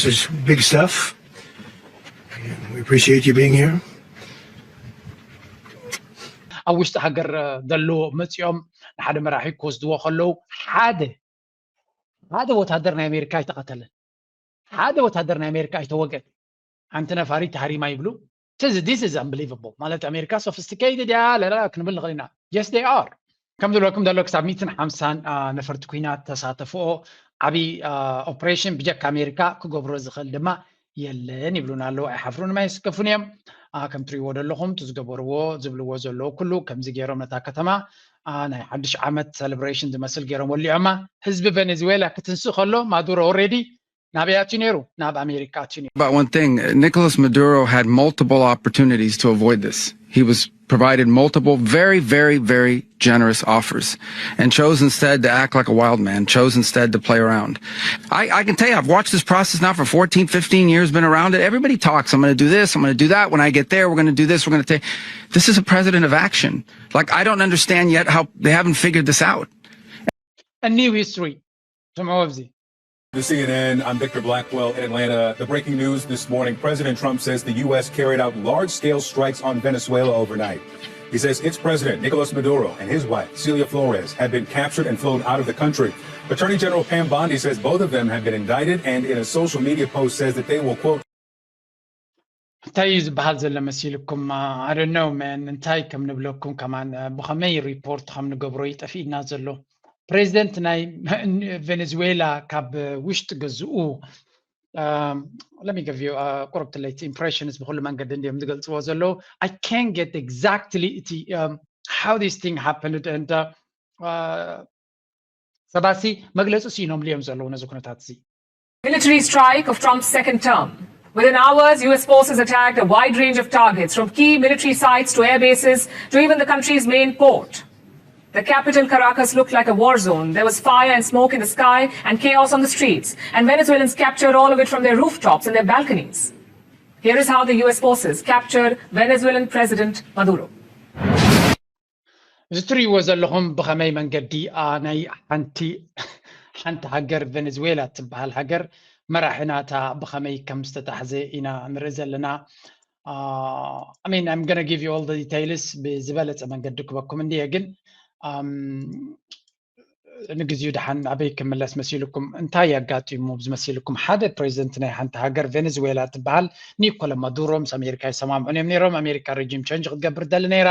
This is big stuff. We appreciate you being here. ኣብ ውሽጢ ሃገር ዘሎ መፂኦም ንሓደ መራሒ ክወስድዎ ከለዉ ሓደ ሓደ ወታደር ናይ ኣሜሪካ ኣይተቐተለን። ሓደ ወታደር ናይ ኣሜሪካ ኣይተወገን። ሓንቲ ነፋሪት ተሃሪማ ይብሉ። This is unbelievable። ማለት ኣሜሪካ sophisticated እያ ለላ ክንብል ንኽእል ኢና። Yes, they are። ከም ዝብለኩም ዘሎ ክሳብ ሚእትን ሓምሳን ነፈርቲ ኩናት ተሳተፍኦ ዓብዪ ኦፕሬሽን ብጀካ ኣሜሪካ ክገብሮ ዝኽእል ድማ የለን ይብሉና ኣለዉ። ኣይሓፍሩን ኣይስከፉን እዮም። ከም ትሪእዎ ዘለኹም እቲ ዝገበርዎ ዝብልዎ ዘለዉ ኩሉ ከምዚ ገይሮም ነታ ከተማ ናይ ሓድሽ ዓመት celebration ዝመስል ገይሮም ወሊዖማ። ህዝቢ ቬኔዙዌላ ክትንስእ ከሎ ማዱሮ already ናበይ ኣትዩ ነይሩ? ናብ ኣሜሪካ ኣትዩ ነይሩ። About one thing, Nicolas Maduro had multiple opportunities to avoid this. He was provided multiple very, very, very generous offers and chose instead to act like a wild man, chose instead to play around. I, I can tell you, I've watched this process now for fourteen, fifteen years, been around it. Everybody talks, I'm going to do this, I'm going to do that. When I get there, we're going to do this, we're going to take. This is a president of action. Like, I don't understand yet how they haven't figured this out. A new history. ስምዑ ኣብዚ The C N N, I'm Victor Blackwell in Atlanta. The breaking news this morning, President Trump says the U S carried out large-scale strikes on Venezuela overnight. He says its president, Nicolas Maduro, and his wife, Celia Flores, had been captured and flown out of the country. Attorney General Pam Bondi says both of them have been indicted and in a social media post says that they will, quote, እንታይ እዩ ዝበሃል ዘሎ መሲልኩም? I don't know, man። እንታይ ከም ንብለኩም ከማን ብኸመይ ሪፖርት ከም ንገብሮ እዩ ጠፊእና ዘሎ። ፕሬዚደንት ናይ ቬኔዙዌላ ካብ ውሽጢ ገዝኡ let me give you ቁርብ ትለይቲ impressions ብኩሉ መንገዲ እንዲዮም ዝገልፅዎ ዘለዉ። I can't get exactly እቲ how this thing happened and ሰባሲ መግለፂ ስኢኖምሉ እዮም ዘለዉ ነዚ ኩነታት እዚ። Military strike of Trump's second term. Within hours, U S forces attacked a wide range of targets, from key military sites to air bases to even the country's main port. The capital, Caracas, looked like a war zone. There was fire and smoke in the sky and chaos on the streets, and Venezuelans captured all of it from their rooftops and their balconies. Here is how the U S forces captured Venezuelan President Maduro. እዚ ትርእይዎ ዘለኹም ብኸመይ መንገዲ ናይ ሓንቲ ሓንቲ ሃገር ቬኔዙዌላ ትበሃል ሃገር መራሒ ናታ ብኸመይ ከም ዝተታሕዘ ኢና ንርኢ ዘለና። I mean, I'm gonna give you all the details ብዝበለፀ መንገዲ ክበኩም እንድየ ግን ንግዚኡ ደሓን ኣበይ ክምለስ መሲልኩም እንታይ ኣጋጢሙ ዝመሲልኩም ሓደ ፕሬዚደንት ናይ ሓንቲ ሃገር ቬኔዙዌላ ትበሃል ኒኮለ ማዱሮ ምስ ኣሜሪካ ይሰማምዑን እዮም ነይሮም ኣሜሪካ regime change ክትገብር ደሊ ነይራ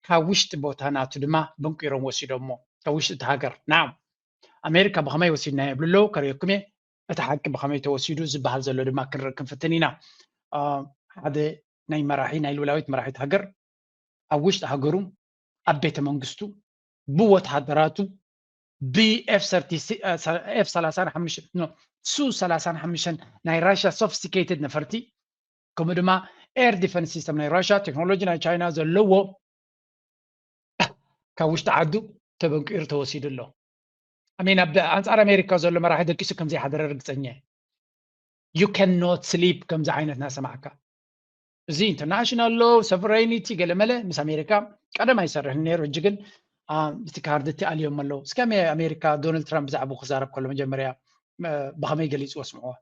ካብ ውሽጢ ቦታ ናቱ ድማ በንቂሮም ወሲዶሞ ካብ ውሽጢ እቲ ሃገር now ኣሜሪካ ብኸመይ ወሲድና ይብሉ ኣለዉ ከርእየኩም እየ እቲ ሓቂ ብኸመይ ተወሲዱ ዝበሃል ዘሎ ድማ ክንርኢ ክንፍትን ኢና ሓደ ናይ መራሒ ናይ ልውላዊት መራሒት ሃገር ኣብ ውሽጢ ሃገሩ ኣብ ቤተ መንግስቱ ብወተሃደራቱ ብኤፍ ሰላሳ ሓሙሽተ ሱ ሰላሳ ሓሙሽተ ናይ ራሽያ sophisticated ነፈርቲ ከምኡ ድማ air defense system ናይ ራሽያ ቴክኖሎጂ ናይ ቻይና ዘለዎ ካብ ውሽጢ ዓዱ ተበንቂሩ ተወሲዱ ኣሎ ኣሜን ኣብ ኣንፃር ኣሜሪካ ዘሎ መራሒ ደቂሱ ከምዘይሓደረ ርግፀኛ you cannot sleep ከምዚ ዓይነት እናሰማዕካ እዚ international law sovereignty ገለመለ ምስ ኣሜሪካ ቀደም ኣይሰርሕን ነይሩ ሕጂ ግን እቲ ካርድ እቲ ኣልዮም ኣለዉ እስከ ኣሜሪካ ዶናልድ ትራምፕ ብዛዕባኡ ክዛረብ ከሎ መጀመርያ ብኸመይ ገሊፅዎ ስምዕዎ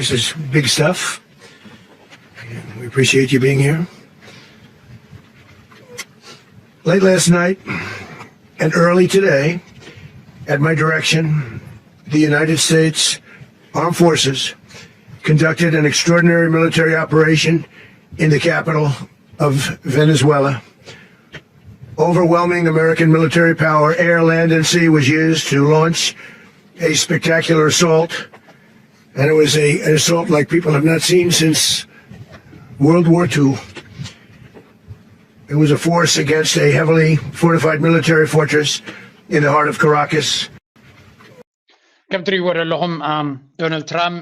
This is big stuff. We appreciate you being here. Late last night and early today, at my direction, the United States Armed Forces conducted an extraordinary military operation in the capital of Venezuela. Overwhelming American military power, air, land, and sea, was used to launch a spectacular assault. And it was a, an assault like people have not seen since World War Two. It was a force against a heavily fortified military fortress in the heart of Caracas. ከም ትሪእዎ ዘለኹም ዶናልድ ትራምፕ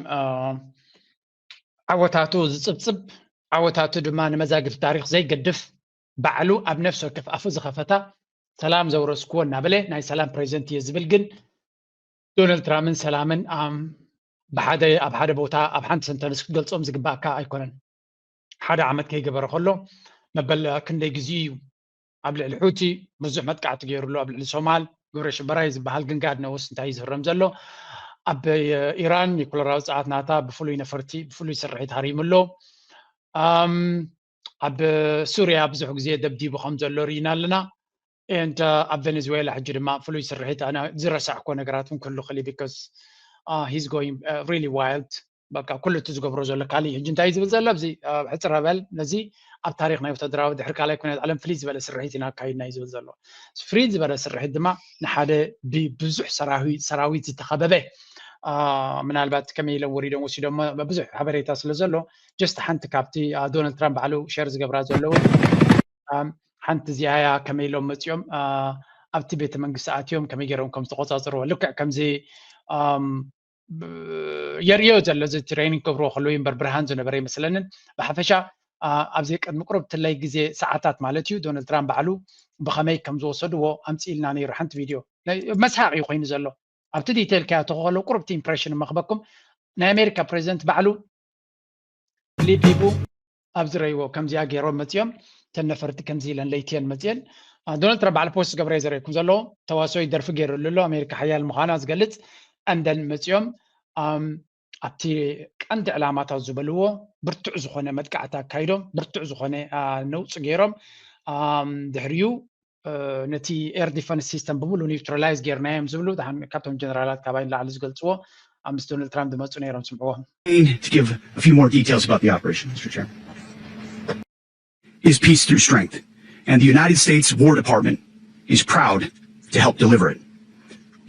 ዓወታቱ ዝፅብፅብ ዓወታቱ ድማ ንመዛግብቲ ታሪክ ዘይገድፍ ባዕሉ ኣብ ነፍሲ ወከፍ ኣፉ ዝኸፈታ ሰላም ዘውረስክዎ እናበለ ናይ ሰላም ፕሬዚደንት እየ ዝብል ግን ዶናልድ ትራምፕን ሰላምን ብሓደ ኣብ ሓደ ቦታ ኣብ ሓንቲ ሰንተንስ ክትገልፆም ዝግባእካ ኣይኮነን ሓደ ዓመት ከይገበረ ከሎ መበል ክንደይ ግዜ እዩ ኣብ ልዕሊ ሑቲ ብዙሕ መጥቃዕቲ ገይሩ ኣሎ ኣብ ልዕሊ ሶማል ግብረ ሽበራ እዩ ዝበሃል ግን ጋድ ነውስ እንታይ እዩ ዝህረም ዘሎ ኣብ ኢራን ኒኩለራዊ ጸዓት ናታ ብፍሉይ ነፈርቲ ብፍሉይ ስርሒት ሃሪሙ ኣሎ። ኣብ ሱርያ ብዙሕ ግዜ ደብዲቡ ከም ዘሎ ርኢና ኣለና። And ኣብ ቬኔዙዌላ ሕጂ ድማ ፍሉይ ስርሒት ኣነ ዝረሳዕኮ ነገራት እውን ክህሉ ክእል because he's going really wild። በቃ ኩሉ እቲ ዝገብሮ ዘሎ ካልእ እዩ። ሕጂ እንታይ እዩ ዝብል ዘሎ ኣብዚ ሕፅረ በል ነዚ ኣብ ታሪክ ናይ ወታደራዊ ድሕሪ ካልኣይ ኩናት ዓለም ፍልይ ዝበለ ስርሒት ኢና ኣካይድና እዩ ዝብል ዘሎ። ፍልይ ዝበለ ስርሒት ድማ ንሓደ ብብዙሕ ሰራዊት ዝተኸበበ ምናልባት ከመይ ኢሎም ወሪዶም ወሲዶም ብዙሕ ሓበሬታ ስለ ዘሎ just ሓንቲ ካብቲ ዶናልድ ትራምፕ ባዕሉ ሸር ዝገብራ ዘለዉ ሓንቲ እዚኣያ ከመይ ኢሎም መፅኦም ኣብቲ ቤተ መንግስቲ ኣትዮም ከመይ ገይሮም ከም ዝተቆፃፅርዎ ልክዕ ከምዚ የርእዮ ዘሎ እዚ ትሬኒንግ ክገብርዎ ከለዉ እምበር ብርሃን ዝነበረ ይመስለንን። ብሓፈሻ ኣብዚ ቅድሚ ቁሩብ ትለይ ግዜ ሰዓታት ማለት እዩ ዶናልድ ትራምፕ ባዕሉ ብኸመይ ከም ዝወሰድዎ ኣምፅኢልና ነይሩ ሓንቲ ቪድዮ። መስሓቕ እዩ ኮይኑ ዘሎ። ኣብቲ ዲቴል ከያ ተኸኸሎ ቁሩብቲ ኢምፕሬሽን መኽበኩም ናይ ኣሜሪካ ፕሬዚደንት ባዕሉ ክሊፕ ሂቡ ኣብ ዝረይዎ ከምዚኣ ገይሮም መፅኦም ተን ነፈርቲ ከምዚ ኢለን ለይትየን መፅየን ዶናልድ ትራምፕ ባዕሉ ፖስት ዝገብረ ዘርእኩም ዘለዎ ተዋስኦይ ደርፊ ገይሩሉ ኣሎ ኣሜሪካ ሓያል ምዃና ዝገልፅ and then መፅኦም ኣብቲ ቀንዲ ዕላማታት ዝበልዎ ብርቱዕ ዝኾነ መጥቃዕቲ ኣካይዶም ብርቱዕ ዝኾነ ነውፂ ገይሮም ድሕሪኡ ነቲ air defense system ብምሉ neutralize ገይርናዮም ዝብሉ ካብቶም ጀነራላት ካባይ ንላዕሊ ዝገልፅዎ ኣብ ምስ ዶናልድ ትራምፕ ዝመፁ ነይሮም ስምዕዎ to give a few more details about the operation, Mister Chairman. Is peace through strength, and the United States War Department is proud to help deliver it.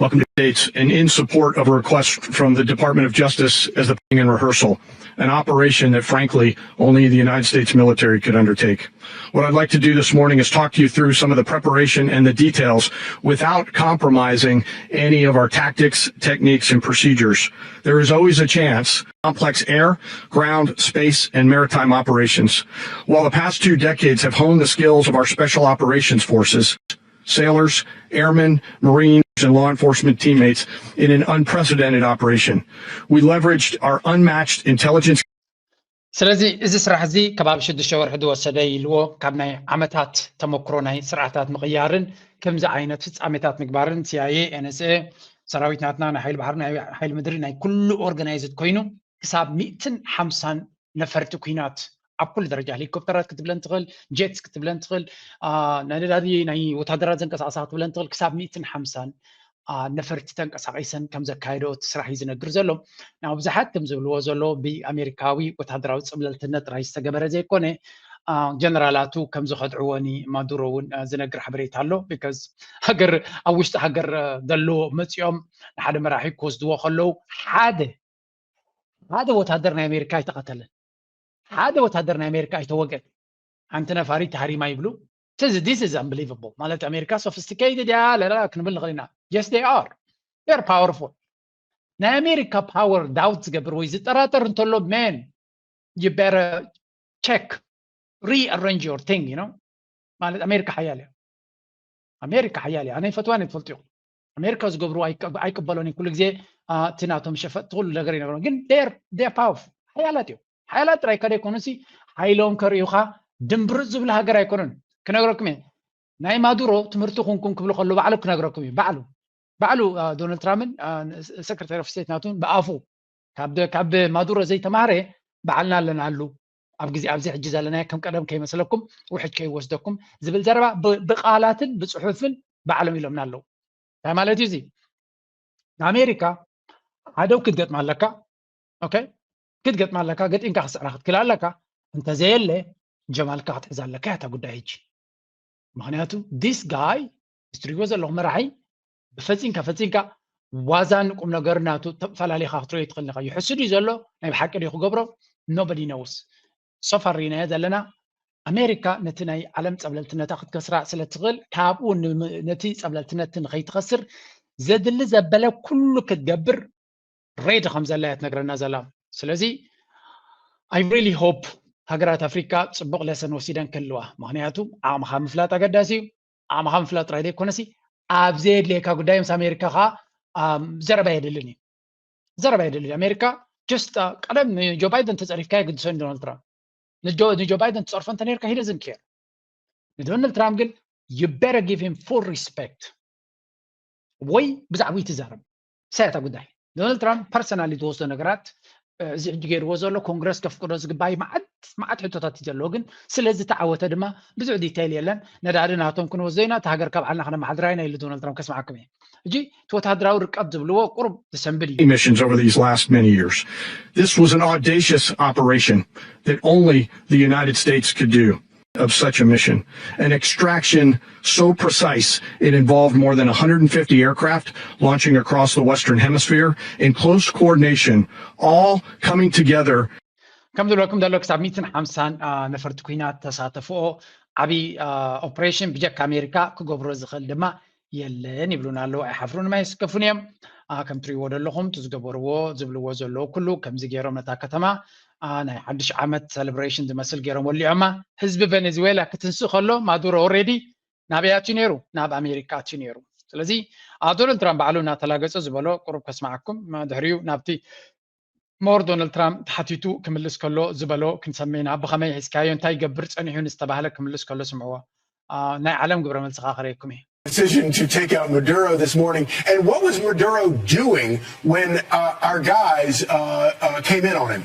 Welcome to States and in support of a request from the Department of Justice as the in rehearsal, an operation that, frankly, only the United States military could undertake. What I'd like to do this morning is talk to you through some of the preparation and the details without compromising any of our tactics, techniques, and procedures. There is always a chance complex air, ground, space, and maritime operations. While the past two decades have honed the skills of our special operations forces, sailors, airmen, Marines, and law enforcement teammates in an unprecedented operation. We leveraged our unmatched intelligence. ስለዚ እዚ ስራሕ እዚ ከባቢ ሽዱሽተ ወርሒ ዝወሰደ ኢልዎ ካብ ናይ ዓመታት ተመክሮ ናይ ስርዓታት ምቕያርን ከምዚ ዓይነት ፍጻሜታት ምግባርን ሲኣይኤ ኤንስኤ ሰራዊት ናትና ናይ ሓይሊ ባሕሪ ናይ ሓይሊ ምድሪ ናይ ኩሉ ኦርጋናይዝድ ኮይኑ ክሳብ ሚእትን ሓምሳን ነፈርቲ ኩናት ኣብ ኩሉ ደረጃ ሄሊኮፕተራት ክትብለን ትኽእል ጀትስ ክትብለን ትኽእል ናይ ነዳዲ ናይ ወታደራት ዘንቀሳቐሳ ክትብለን ትኽእል ክሳብ ሚእትን ሓምሳን ነፈርቲ ተንቀሳቒሰን ከም ዘካየዶ እቲ ስራሕ እዩ ዝነግር ዘሎ። ናብ ብዙሓት ከም ዝብልዎ ዘሎ ብኣሜሪካዊ ወታደራዊ ፅብለልትነት ጥራይ ዝተገበረ ዘይኮነ ጀነራላቱ ከም ዝኸድዕዎ ንማዱሮ እውን ዝነግር ሓበሬታ ኣሎ። ቢካዝ ሃገር ኣብ ውሽጢ ሃገር ዘሎ መፂኦም ንሓደ መራሒ ክወስድዎ ከለዉ ሓደ ሓደ ወታደር ናይ ኣሜሪካ ኣይተቐተለን። ሓደ ወታደር ናይ ኣሜሪካ ኣይተወገን። ሓንቲ ነፋሪት ተሃሪማ ይብሉ። This is unbelievable ማለት ኣሜሪካ sophisticated እያ ለላ ክንብል ንኽእል ኢና። Yes, they are. They're powerful. ናይ ኣሜሪካ power doubt ዝገብር ወይ ዝጠራጠር እንተሎ man, you better check, rearrange your thing, you know? ማለት ኣሜሪካ ሓያል እያ። ኣሜሪካ ሓያል እያ። ኣነ ይፈትዋ እየ ትፈልጡ ኢኹም። ኣሜሪካ ዝገብሩ ኣይቀበሎን እዩ። ኩሉ ግዜ እቲ ናቶም ሸፈጥቲ ኩሉ ነገር ይነግሮም። ግን they're powerful ሓያላት እዮም። ሓያላት ጥራይ ከደ ይኮኑ ሲ ሓይሎም ከርእዩኻ ድንብርፅ ዝብሉ ሃገር ኣይኮኑን። ክነግረኩም እየ ናይ ማዱሮ ትምህርቲ ኩንኩም ክብሉ ከሎ ባዕሉ ክነግረኩም እዩ። ባዕሉ ባዕሉ ዶናልድ ትራምፕን ሰክረታሪ ኦፍ ስቴት ናቱን ብኣፉ ካብ ማዱሮ ዘይተማህረ ባዕልና ኣለናሉ ኣብ ግዜ ኣብዚ ሕጂ ዘለናዮ ከም ቀደም ከይመስለኩም ውሕጅ ከይወስደኩም ዝብል ዘረባ ብቃላትን ብፅሑፍን ባዕሎም ኢሎምና ኣለዉ። እንታይ ማለት እዩ እዚ? ንኣሜሪካ ሓደው ክትገጥማ ኣለካ። ኦኬ ክትገጥማ ኣለካ። ገጢምካ ክስዕራ ክትክል ኣለካ። እንተዘየለ ጀማልካ ክትሕዛ ኣለካ እያ እታ ጉዳይ ሕጂ። ምክንያቱ this guy እትሪእዎ ዘለኹም መራሒ ብፈፂንካ ፈፂንካ ዋዛን ቁም ነገር ናቱ ተፈላለኻ ክትሪኦ ትኽእል ኢኻ። ይሕስድ እዩ ዘሎ ናይ ብሓቂ ድዩ ክገብሮ? Nobody knows። So far ርኢናዮ ዘለና ኣሜሪካ ነቲ ናይ ዓለም ፀብለልትነታ ክትከስራ ስለ ትኽእል ካብኡ ነቲ ፀብለልትነት ንኸይትኸስር ዘድሊ ዘበለ ኩሉ ክትገብር ready ከም ዘላ እያ ትነግረና ዘላ። ስለዚ I really hope ሃገራት ኣፍሪካ ፅቡቕ lesson ወሲደን ክህልዋ። ምክንያቱ ዓቕምኻ ምፍላጥ ኣገዳሲ እዩ። ዓቕምኻ ምፍላጥ ጥራይ ዘይኮነሲ ኣብ ዘየድልየካ ጉዳይ ምስ ኣሜሪካ ከዓ ዘረባ የድልን እዩ። ዘረባ የድልን እዩ። ኣሜሪካ just ቀደም ንጆ ባይደን ተፀሪፍካ የግድሶ ዶናልድ ትራምፕ ንጆ ባይደን ትፀርፎ እንተ ነርካ he doesn't care። ንዶናልድ ትራምፕ ግን you better give him full respect ወይ ብዛዕባ ትዛረብ ሳያታ ጉዳይ ዶናልድ ትራምፕ ፐርሰናሊ ዝወስዶ ነገራት እዚ ሕጂ ገይርዎ ዘሎ ኮንግረስ ከፍቅዶ ዝግባይ መዓት መዓት ሕቶታት እዩ ዘለዎ። ግን ስለዚ ተዓወተ ድማ ብዙሕ ዲቴይል የለን። ነዳዲ ናቶም ክንወስዶ ኢና፣ እቲ ሃገር ካብ ዓልና ከነመሓድራ ኢና ኢሉ ዶናልድ ትራምፕ። ከስምዓኩም እየ። ሕጂ እቲ ወታደራዊ ርቀብ ዝብልዎ ቁሩብ ዝሰንብድ እዩ። Missions over these last many years. This was an audacious operation that only the United States could do of such a mission. An extraction so precise, it involved more than one hundred fifty aircraft launching across the Western Hemisphere in close coordination, all coming together. ከም ዝብለኩም ዘሎ ክሳብ ሚትን ሓምሳን ነፈርቲ ኩናት ተሳተፍኦ ዓብዪ ኦፕሬሽን ብጀካ ኣሜሪካ ክገብሮ ዝኽእል ድማ የለን ይብሉና ኣለዉ። ኣይሓፍሩን፣ ኣይስከፉን እዮም። ከም ትሪእዎ ዘለኹም እቲ ዝገበርዎ ዝብልዎ ዘለዉ ኩሉ ከምዚ ገይሮም ነታ ከተማ ናይ ሓድሽ ዓመት ሰለብሬሽን ዝመስል ገይሮም ወሊዖማ። ህዝቢ ቬኔዙዌላ ክትንስእ ከሎ ማዱሮ ኦልሬዲ ናበይ ኣትዩ ነይሩ? ናብ ኣሜሪካ ኣትዩ ነይሩ። ስለዚ ዶናልድ ትራምፕ ባዕሉ እናተላገጸ ዝበሎ ቁሩብ ከስምዓኩም፣ ድሕሪኡ ናብቲ ሞር ዶናልድ ትራምፕ ተሓቲቱ ክምልስ ከሎ ዝበሎ ክንሰምዕ ኢና። ብኸመይ ሒዝካዮ፣ እንታይ ይገብር ጸኒሑ ንዝተባህለ ክምልስ ከሎ ስምዕዎ። ናይ ዓለም ግብረ መልስኻ ከርእየኩም እየ። Decision to take out Maduro this morning. And what was Maduro doing when uh, our guys uh, uh, came in on him?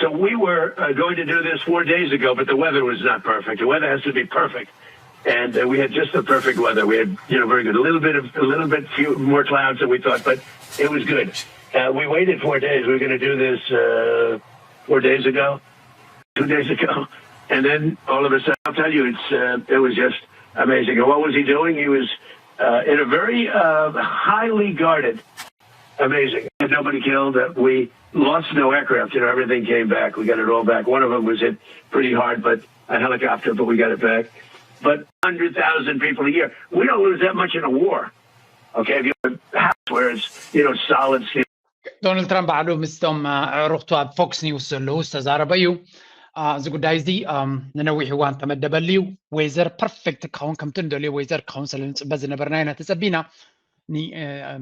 So we were uh, going to do this four days ago, but the weather was not perfect. The weather has to be perfect, and uh, we had just the perfect weather. We had, you know, very good. A little bit of a little bit few, more clouds than we thought, but it was good. Uh, we waited four days. We were going to do this uh, four days ago, two days ago, and then all of a sudden, I'll tell you, it's uh, it was just amazing. And what was he doing? He was uh, in a very uh, highly guarded, amazing. Nobody killed. Uh, we lost no aircraft. You know, everything came back. We got it all back. One of them was hit pretty hard, but a helicopter, but we got it back. But one hundred thousand people a year. We don't lose that much in a war. Okay, if you have a house where it's, you know, solid steel. ዶናልድ ትራምፕ ባዕሉ ምስቶም ኣዕሩኽቱ ኣብ ፎክስ ኒውስ ዘለዉ ዝተዛረበ እዩ። እዚ ጉዳይ እዚ ንነዊሕ እዋን ተመደበሉ እዩ። ዌዘር ፐርፌክት ክኸውን ከምቲ ንደልዮ ዌዘር ክኸውን ስለ ንፅበ ዝነበርና ኢና ተፀቢና።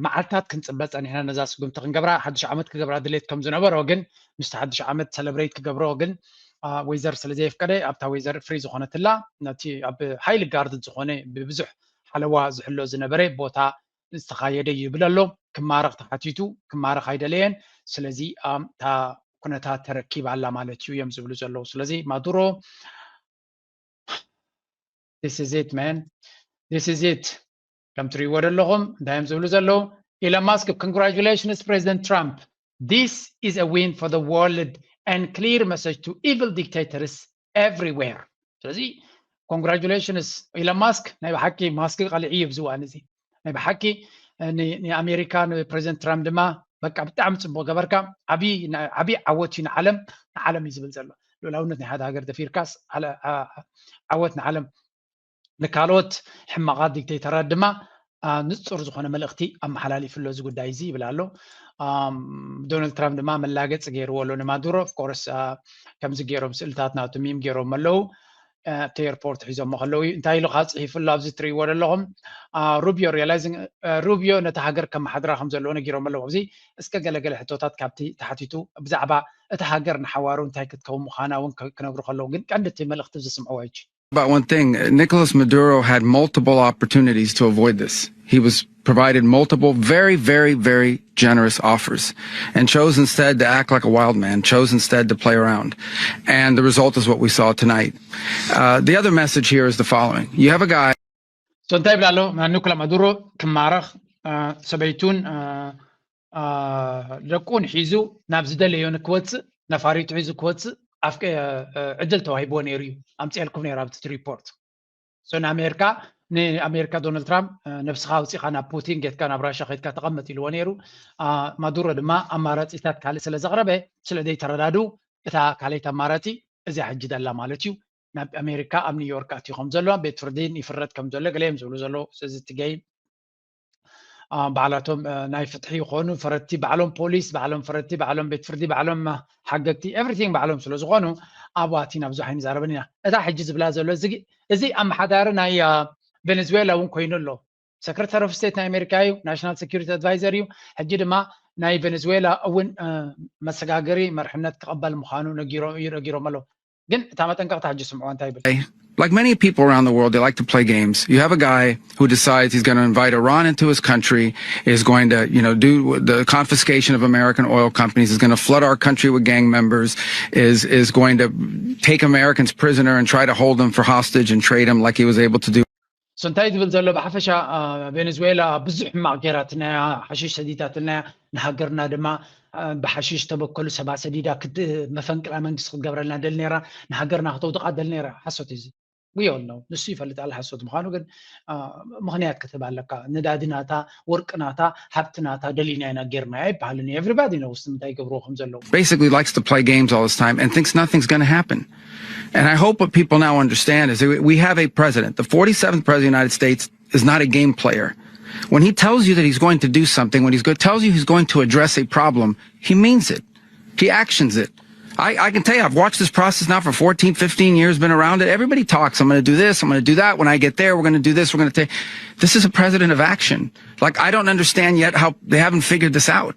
መዓልታት ክንፅበ ፀኒሕና ነዛ ስጉምቲ ክንገብራ ሓድሽ ዓመት ክገብራ ድሌት ከም ዝነበሮ ግን ምስቲ ሓድሽ ዓመት ሰለብሬት ክገብሮ ግን ዌዘር ስለ ዘየፍቀደ ኣብታ ዌዘር ፍሪ ዝኾነትላ ነቲ ኣብ ሃይሊ ጋርድ ዝኾነ ብብዙሕ ሓለዋ ዝሕሎ ዝነበረ ቦታ ዝተኻየደ ይብል ኣሎ። ክማረኽ ተሓቲቱ ክማረኽ ኣይደለየን። ስለዚ እታ ኩነታት ተረኪባ ኣላ ማለት እዩ እዮም ዝብሉ ዘለዉ። ስለዚ ማዱሮ this is it man this is it ከም ትሪእዎ ዘለኹም እንታይ እዮም ዝብሉ ዘለዉ? ኢሎን ማስክ congratulations President Trump, this is a win for the world and clear message to evil dictators everywhere. ስለዚ ኮንግራጁሌሽንስ ኢሎን ማስክ ናይ ብሓቂ ማስክ ቀሊዒ እዩ ኣብዚ እዋን እዚ ናይ ብሓቂ ንኣሜሪካ ንፕሬዚደንት ትራምፕ ድማ በቃ ብጣዕሚ ፅቡቅ ገበርካ። ዓብዪ ዓወት እዩ ንዓለም ንዓለም እዩ ዝብል ዘሎ። ልኡላውነት ናይ ሓደ ሃገር ደፊርካስ ዓወት ንዓለም። ንካልኦት ሕማቓት ዲክቴተራት ድማ ንፁር ዝኾነ መልእኽቲ ኣመሓላሊፉ ኣሎ እዚ ጉዳይ እዚ ይብል ኣሎ። ዶናልድ ትራምፕ ድማ መላገፂ ገይርዎ ኣሎ ንማዱሮ። ኦፍኮርስ ከምዚ ገይሮም ስእልታት ናቱ ሚም ገይሮም ኣለዉ። ኣብቲ ኤርፖርት ሒዞሞ ከለዉ እዩ እንታይ ኢሉ ከዓ ፅሒፉ ኣሎ ኣብዚ ትርእይዎ ዘለኹም። ሩቢዮ ሪላይዚንግ ሩቢዮ ነቲ ሃገር ከመሓድራ ከም ዘለዎ ነጊሮም ኣለዉ። ኣብዚ እስከ ገለገለ ሕቶታት ካብቲ ተሓቲቱ ብዛዕባ እቲ ሃገር ንሓዋሩ እንታይ ክትከውን ምዃና እውን ክነግሩ ከለዉ ግን ቀንዲ እቲ መልእኽቲ ዝስምዕዎ እዩ። About one thing, Nicolas Maduro had multiple opportunities to avoid this. He was provided multiple very, very, very generous offers and chose instead to act like a wild man, chose instead to play around. And the result is what we saw tonight. Uh, the other message here is the following. You have a guy. So እንታይ ይብላ ኣሎ? ኒኮላ ማዱሮ ክማረኽ ሰበይቱን ደቁን ሒዙ ናብ ዝደለዮ ንክወፅእ ነፋሪቱ ሒዙ ክወፅእ ዕድል ተዋሂብዎ ነይሩ እዩ ኣምፅኤልኩም ነይሩ ኣብቲ ሪፖርት። ንኣሜሪካ ንኣሜሪካ ዶናልድ ትራምፕ ነብስኻ ኣውፂኻ ናብ ፑቲን ጌትካ ናብ ራሻ ከይድካ ተቐመጥ ኢልዎ ነይሩ። ማዱሮ ድማ ኣማራፂታት ካልእ ስለ ዘቕረበ ስለ ዘይተረዳድኡ እታ ካልኣይቲ ኣማራፂ እዚኣ ሕጂ ዘላ ማለት እዩ። ናብ ኣሜሪካ ኣብ ኒውዮርክ ኣትዩ ከም ዘሎ ቤት ፍርዲ ይፍረድ ከም ዘሎ ገለ እዮም ዝብሉ ዘለዉ። ስለዚ እቲ ገይም ባዕላቶም ናይ ፍትሒ ይኾኑ ፈረድቲ ባዕሎም ፖሊስ ባዕሎም ፈረድቲ ባዕሎም ቤት ፍርዲ ባዕሎም ሓገግቲ ኤቭሪቲንግ ባዕሎም ስለ ዝኾኑ ኣብኡ ኣቲና ብዙሕ ኣይንዛረብን ኢና። እታ ሕጂ ዝብላ ዘሎ እዚ ኣመሓዳሪ ናይ ቬኔዙዌላ እውን ኮይኑ ኣሎ። ሰክረታሪ ኦፍ ስቴት ናይ ኣሜሪካ እዩ፣ ናሽናል ሴኩሪቲ ኣድቫይዘር እዩ። ሕጂ ድማ ናይ ቬኔዙዌላ እውን መሰጋገሪ መርሕነት ክቐበል ምዃኑ ነጊሮም ኣለዉ። ግን እታ መጠንቀቕታ ሕጂ ስምዖ እንታይ ይብል? Like many people around the world, they like to play games. You have a guy who decides he's going to invite Iran into his country, is going to, you know, do the confiscation of American oil companies, is going to flood our country with gang members, is is going to take Americans prisoner and try to hold them for hostage and trade them like he was able to do. So እንታይ ትብል ዘሎ? ብሓፈሻ ቬኔዙዌላ ብዙሕ ሕማቕ ገይራትናያ፣ ሓሽሽ ሰዲዳትናያ፣ ንሃገርና ድማ ብሓሽሽ ተበከሉ ሰባ ሰዲዳ መፈንቅላ መንግስቲ ክትገብረልና ደል ነራ፣ ንሃገርና ክተውድቓ ደል ነራ። ሓሶት እዚ ጉዮ ኣሎ፣ ንሱ ይፈልጥ ኣለ ሓሶት ምዃኑ። ግን ምኽንያት ክትህብ ኣለካ። ነዳዲ ናታ፣ ወርቂ ናታ፣ ሃብቲ ናታ ደሊና ኢና ጌርና ኣይበሃልን እዩ። Everybody knows እንታይ ይገብርዎ ከም ዘለዉ። Basically likes to play games all this time and thinks nothing's going to happen. And I hope what people now understand is that we have a president, the forty-seventh president of the United States, is not a game player. When he tells you that he's going to do something, when he tells you he's going to address a problem, he means it. He actions it. I, I can tell you, I've watched this process now for fourteen, fifteen years, been around it. Everybody talks, I'm going to do this, I'm going to do that. When I get there, we're going to do this, we're going to take. This is a president of action. Like, I don't understand yet how they haven't figured this out.